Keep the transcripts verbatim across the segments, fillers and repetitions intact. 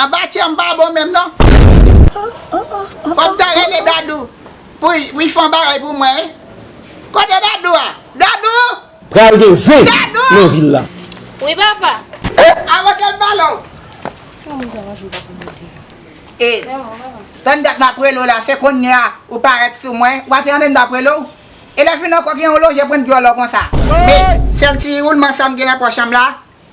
Anba tchè m pa bon menm non. Fò m ta rele Dadou pou, pou l fè yon bagay pou mwen wi. Kote Dadou a? Dadou! Pral gen zen Dadou! Nan vil la. Wi papa. Avanse m pale w. E, tann dat m ap rele w la, se kounye a ou parèt sou mwen, w ap tande m t ap rele w. E lè fini ankò gen yon lonje pran dyòl konsa. Men, sèl ti woulman sa m gen nan pòch an m la,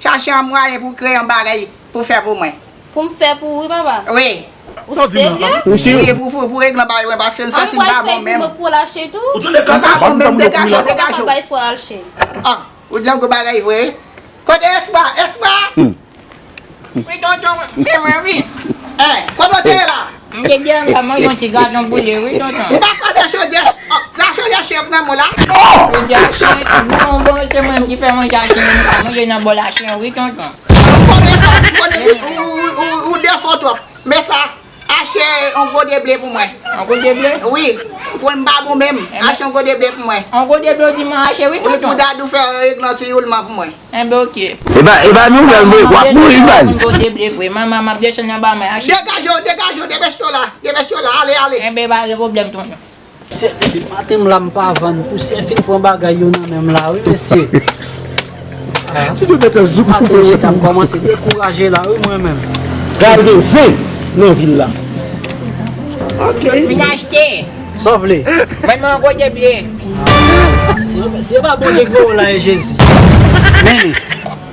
chache yon mwayen pou kreye yon bagay pou fè pou mwen. Pou m fè pou ou wi papa? Wi. Ou serye? Wi, pou, pou, pou regle bagay mwen, paske m santi m pa bon menm. An, ou pral fè pou mwen pou w al achte tou? M pa bon menm, degaje w, degaje w. Papa espoir al achte. Ah, ou di yon gwo bagay vre. Kote espoir? Espoir! Wi tonton, se mwen wi. Eh, kòman w te ye la? M te di anba mwen yon ti gadon boule wi tonton. M pa kwè se chodyè, oh, se chodyè chef nan mwen la. Chodyè chef, non bon, se mwen menm ki fè manje a chen, m pa manje nan bòl a chen wi tonton. M konnen sa, m konnen ou, ou, ou, ou defò twòp. Men sa, achte yon gode ble pou mwen. Yon gode ble? Wi, pou m pa bon menm. Achte yon gode ble pou mwen. Yon gode ble ou di mwen achte wi tonton. Wi, pou Dadou fè regle yon ti woulman pou mwen. Enben oke. E pa, e pa nouvèl vre, w ap mouri baz. Manman m ap desann anba mwen achte. Degaje w, degaje w, depèche w la, depèche w la, ale, ale. Enben pa gen pwoblèm tonton. Mesye, depi maten m la m pa vann, pousyè fin pran bagay yo nan men m la wi mesye. Ah. Ti de mèt zouk pou mwen. Maten chita m kòmanse dekouraje la wi mwen menm. Pral gen zen nan vil la. Ok. Vin achte. Sa w vle? Mwen mwen gwo de ble. Se, se pa Bondye ki voye w la e Jezi. Men li.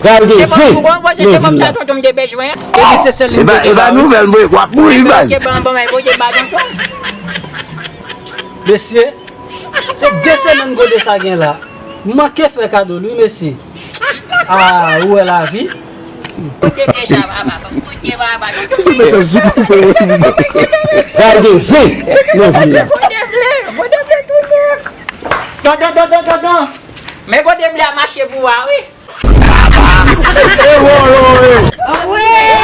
Pral gen zen nan vil la. Ebyen se sèl li m pote la wi. Nouvèl mwen w ap mouri baz. Mesye, se de semèn gode sa gen la. M manke fè kado l wi mesye. Ah, ou wè lavi. Kote ble sa papa? Kote papa? Pral gen zen nan vil la. Kote ble? Kote ble tounen? Tonton, tonton, tonton. Men kote ble a mache pou ou a wi. E wo, wo, wo.